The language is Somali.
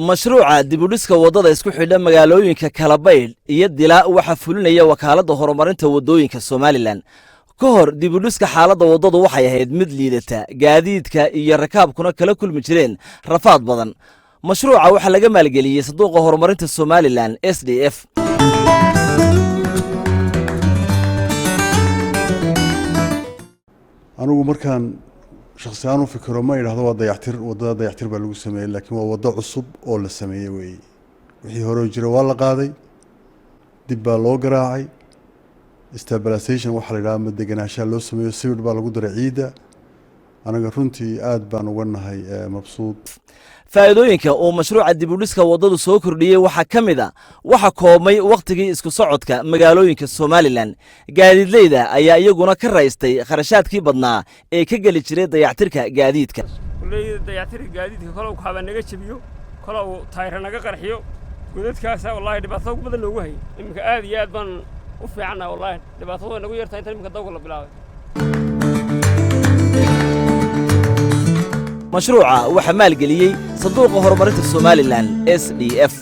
Mashruuca dibudhiska waddada isku xidha magaalooyinka Kalabaydh iyo Dila waxaa fulinaya Wakaaladda Horumarinta Waddooyinka Somalilan. Ka hor dibudhiska, xaaladda waddadu waxay ahayd mid liidata, gaadiidka iyo rakaabkuna kala kulmi jireen rafaad badan. Mashruuca waxaa laga maalgeliyey Sanduuqa Horumarinta Somalilan, SDF. Anigu markaan shaksi ahaan u fikiro, ma idhahdo waa dayactir, waddada dayactir baa lagu sameeyey, laakiin waa waddo cusub oo la sameeyey weeye. Wixii hore jira waa la qaaday, dib baa loo garaacay, stabilization waxaa la yidhaha ama degenaanshaha loo sameeyo, sibir baa lagu daray ciidda. Anaga runtii aad baan uga nahay mabsuud. Faa'iidooyinka uu mashruuca dibudhiska waddadu soo kordhiyey waxaa ka mid a: waxa koobmay wakhtigii isku socodka magaalooyinka Somalilan. Gaadiidleyda ayaa iyaguna ka raystay kharashaadkii badnaa ee ka geli jiray dayactirka gaadiidka. Kulley dayactirka gaadiidka kole uu kaaba naga jebiyo, kole uu taayra naga qarxiyo, godadkaasa wallaahi dhibaatada ugu badan noogu hayay. Iminka aad iyo aad baan u fiicannaha, wallaahi dhibaatada way nagu yartahay intan iminka dawga la bilaabay. Mashruuca waxaa maalgeliyey Sanduuqa Horumarinta Somalilan, SDF.